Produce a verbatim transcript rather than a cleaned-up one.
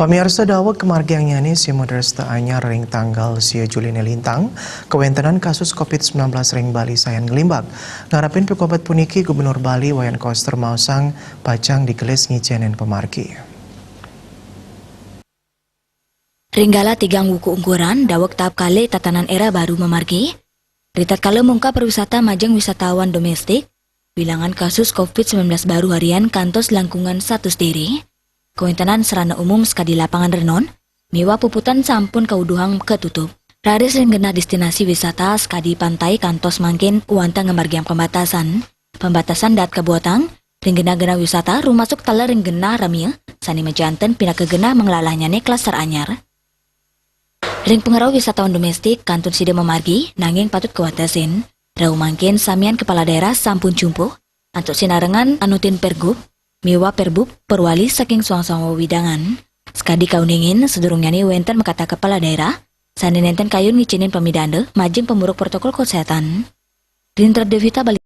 Pamiarsa, daweg kamargiang nyane sia madersta anyar ring tanggal sia Juli ne lintang, kawentenan kasus covid sembilan belas ring Bali sayan nglimbak. Ngarepin pakuabat puniki, Gubernur Bali Wayan Koster maosang pacang digelis ngicenin pamargi. Ring galah tigang wuku ungkuran, daweg taap kalih tatanan era baru mamargi. Ritatkala mungkah pariwisata majeng wisatawan domestik, bilangan kasus covid sembilan belas baru harian kantos langkungan satus diri. Kawentenan sarana umum sakadi lapangan renon miwah puputan sampun kauduhang katutup. Raris ring genah destinasi wisata sakadi pantai kantos mangkin wantah ngamargiang pembatasan. Pembatasan daat kabuatang ring genah-genah wisata, rumasuk taler ring genah ramia sane majanten pinaka genah manglalahnyane klaster anyar. Ring pangrauh wisatawan domestik kantun sida mamargi, nanging patut kawatesin. Rauh mangkin samian kepala daerah sampun jumpuh antuk sinarengan anutin Pergub miwah Perbub Perwali saking suang-suang wewidangan. Sakadi kauningin, sadurungnyane wenten makatah kepala daerah sane nenten kayun ngicenin pamidanda majeng pamuruk protokol kesehatan. Rindra Devita, Bali.